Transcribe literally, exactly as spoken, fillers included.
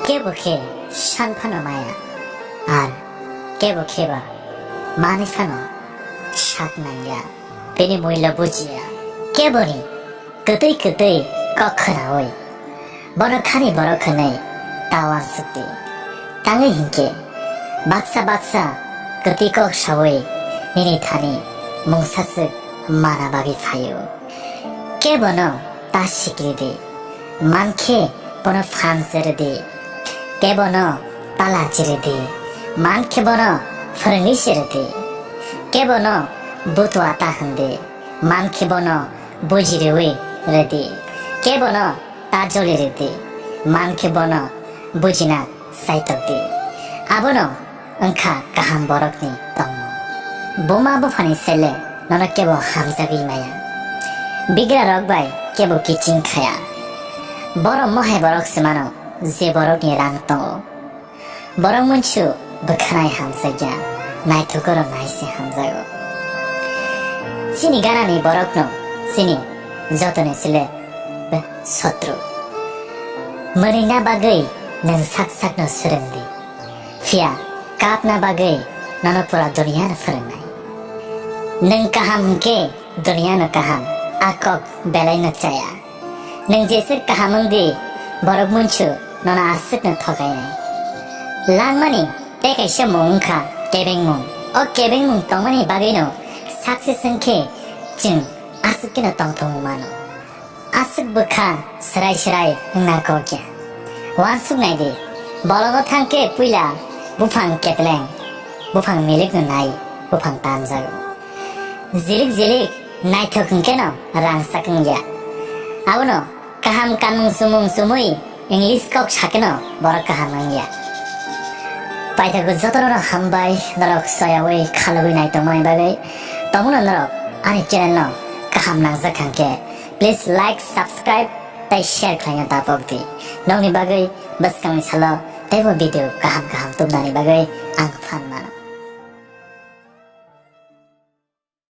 Kebo khe san phano maya, ar kebo kheba manwi phano sak nangya, bini muilo bujiya. Keboni kwtwi kwtwi kok khwnaui bono thani borok hwnwi ta uansukdi. Tangwi hinkhe baksa baksa kwtwi kok saui nini thani mungsaswk mana bagwi phaio. Kebono ta sikridi, mankhe bono phan cherdi. Kebono ta lachiridi, mankhe bono phwrwngwi cherdi. Kebono butua ta hwndi, mankhe bono bujiriwi rwdi. Kebono ta joli rwdi, mankhe bono bujina saitokdi. Abono wngkha kaham borokni tongmung. Buma buphani sele nono kebo hamjagwi maya. Bigrarok bai kebo kiching khaya. Borok mohai borok se mano, je borokni rang tongo. Borok munsu bwkhanai hamjakya, naithokoro nai se hamjago. Chini ganani borokno chini jotoni sile sotru. Mwnwina bagwi nwng sak sakno swrwngdi. Phiya kapna bagwi nono pura duniyano phwrwngnai. Nwng kaham hwnkhe duniyano kaham, a kok belaino chaya. Nwng jeswk kaham wngdi, borok munsu nono aswkno thokainai. Langmani tei kaisa mung wngkha kebengmung. O kebengmung tongmani bagwino success wngkhe chwng aswk kheno tongthokmung mano. Aswk bwkha swrai swrai wngna kok ya. Uansuk nai di, bolongo thang khe puila buphang kepleng, buphang milikno nai, buphang tanjago. Jilik jilik naithok hwnkhe no rang sak wngya. Abono kaham kanmung chumung chumui English kok sakeno borok kaham wngya. Paithago jotono no hambai norok soyaui khalogwi naitongmani bagwi. Tongmano norok ani channel no kaham nangjak hwnkhe please like, subscribe tei share khlaina dapok di. Nokni bagwi bwskangni salo teibo video kaham kaham tubnani bagwi ang phan mano.